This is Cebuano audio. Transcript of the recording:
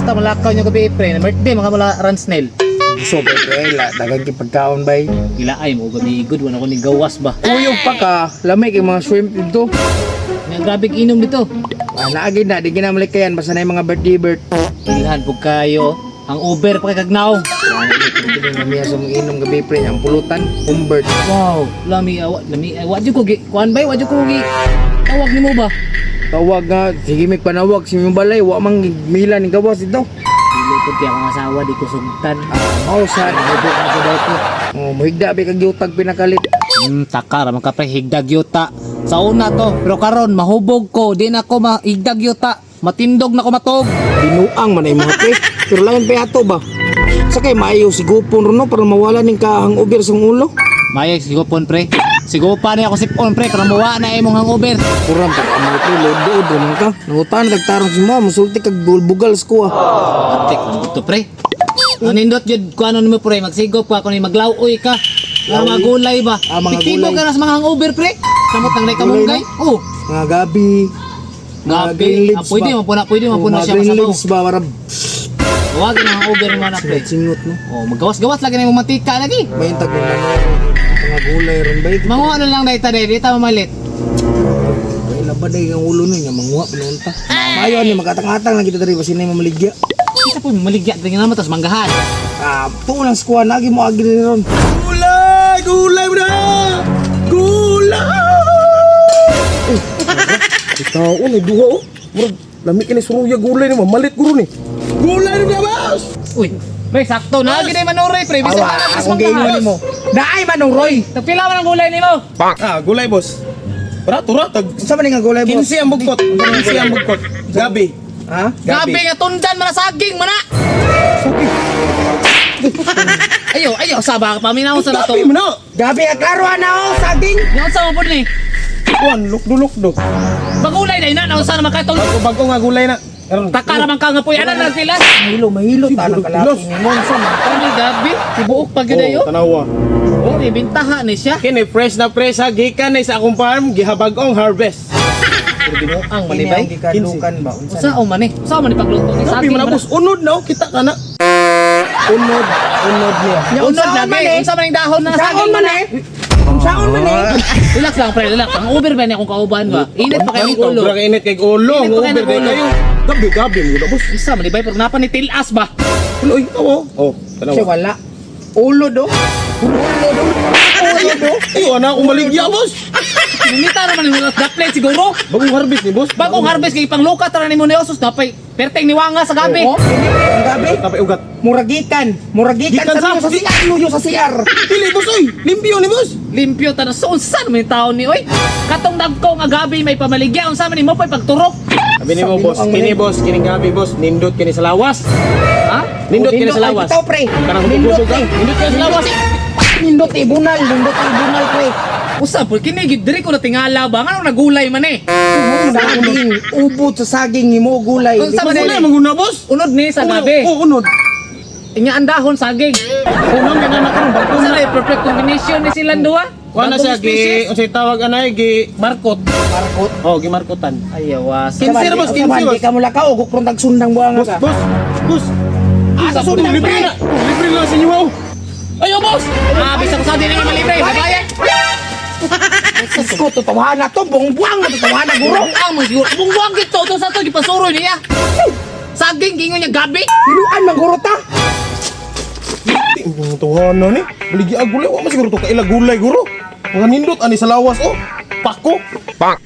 Ta malakaw niyo gabi, pre. Na birthday mga mula Ransnel. Gusto ba pre, la dagan kay pagkaon bay. Ilaay mo gabi good wala ko ni gawas ba. Kuyog pa ka, lamay kay mga shrimp dito. Nga grabe inom dito. Ah, naagi na, di ginamalikayan basta na yung mga birthday birth. Ilhan pug kayo. Ang Uber pa kay kagnaw. Mamiya sa mong inom gabi pre, ang pulutan, humbert. Wow, lami awa, lami awa jud ko gi kuan bay, wa jud ko gi tawag nimo ba? Tawag nga, sige mig panawag si mong balay, wa mang mila ning gawas dito. Dili ko ti akong asawa di ko sugtan. Ah, mao sa Hubog na ko daw ko. Oh, muhigda ba kag yutag pinakalit. Taka ra man ka pre, higdag yuta. Sa una to, pero karon mahubog ko, di na ko mahigdag yuta. Matindog na ko matog. Binuang man ay mga pre. Pero lain pa ato ba? Sa kay maayo si gupon ron no para mawala ning kahangover sa ulo. Mayay sigupon pre. Sigupa ni ako sipon pre para muwa na imong hangover. Kurang pa ka mga pre, lodood raman ka. Nangutan tagtarong si mo, musulti kag bulbugal sa kuha. Atik man to pre. Ang nindot jud ko ano nimo pre, magsigop ka ako ni maglaw-oy ka. Mga gulay ba? Ah, mga Piktibo gulay. ka na sa mga hangover pre. Samot nang Gulay, kamunggay. Oh, Mga gabi. Mga gabi. green Ah, leaves pwede ba? man po na, pwede man Oh, po na mga siya green masabaw. leaves ba? Para Huwag na hangover mo na pre. singot no. Oh, magawas-gawas lagi na imong mantika lagi. May intag ng mga gulay ron ba? Manguha na lang dahil tayo, di ta mamalit. Ay, labad ay ang ulo nun, nga manguha pa noon ta. Mayo ni makatang-atang lang kita diri basin na mamaligya. Isa po maligya din naman tas manggahan. Ah, tuon ang skuha nagi mo agi diri ron. Gulay! Gulay mo na! Gulay! Ikaw, oh, duha oh. Murag, lami kini suruya gulay ni mamalit guro ni. Gulay ni boss! Uy, pre sakto na gid manuroy pre, bisan Awa, pa na pres akong giingon manggahan. nimo. Naay manong Roy. Tagpila man ang gulay nimo? Ah, gulay boss. Barato ra tag Unsa man nga gulay boss? 15 ang bugkot. 15 ang bugkot. Gabi. Ha? Gabi nga tundan man na saging man na. Ayo, ayo saba paminaw sa nato. Gabi mo na. Gabi ang klaro ana oh, saging. Yung sa mo pud ni. Kuan lukdo lukdo. Bagulay na ina na unsa na makatol. Bago bago nga gulay na. Karon. Takara man ka nga puy ana na sila. Mahilo, mahilo tanang kalaki nimo unsa man. Ano gabi? Tibuok pa gyud ayo. Oh, tanawa. Oh, ibintaha ni siya. Kini fresh na fresh ha gikan na sa akong farm gihabagong harvest. Pero binuang man ni Kini bay. ang gikadukan ba? Unsa Unsa o man ni? Unsa man ni pagluto ni Gabi saging mo na man boss. Unod na oh, kita ka na. Unod, unod niya. na. Unod lagi. Unsa man ning dahon na Unsaon saging man eh? Unsaon man eh? Relax lang pre, relax. Ang Uber ba niya akong kauban ba? Init pa kayo ng ulo. Sobra init kay ulo. Init pa kayo Uber ng ulo. kayo. Gabi gabi mo na boss. Isa man di ba pero napa ni tilas ba? Ulo oy, oo. Oh, Siya tanawa. wala. Ulo do. Ulo do. Ulo do. Ayo ana akong maligya boss. Ninita naman ni Mulas Daplet siguro. Bagong harvest ni boss. Bagong harvest kay pangluka tara nimo ni Osos napay perteng niwanga sa gabi. Oh, kini ang gabi. Tapay ugat. Muragikan, muragikan Gikan sa sa- sa CR, luyo sa CR. Dili boss oy, limpyo ni boss. Limpyo ta na so unsa man yung taon ni oy. Katong dagko nga gabi may pamaligya unsa man nimo pay pagturok. Sabi ni mo boss, kini boss, kining gabi boss, nindot kini sa lawas. Ha? Nindot kini sa Ay, lawas. bitaw, pre. Kanang Nindot hubog-hubog eh. ka. Nindot kini sa lawas. Nindot ibunal, nindot ibunal pre. Usa po kini gid diri ko natingala ba ngano nagulay man eh. Saging, ubod sa saging imo gulay. Unsa man Gulay ni? manguna boss. Unod ni sa gabi. Oo, unod. Inya ang dahon saging. Unod kay na karon bago Unsa na perfect combination ni silang duha? Kuha na Bagong siya gi species. unsay tawag anay gi markot. Markot. Oh, gi markotan. Ayaw, 15 ra boss, 15 Di boss. ka mula ka og kung tagsundang buang Boss, ka. boss, boss. Asa sundang Libre pre? na. Libre na sa inyo oh. Ayo boss. Ah, bisa ko sa di naman malibre. Babayan. Diyos ko, totohanan na to, buong buwang na totohanan na guro. Ang mo siguro. Bungbuang gito to sa to gipasuro niya. Saging gingon niya gabi. Biluan man guro ta. Ang tuhanan ni. Baligi ang gulay, wa man siguro to kaila gulay guro. Mga nindot ani sa lawas oh. Pako. Bonk.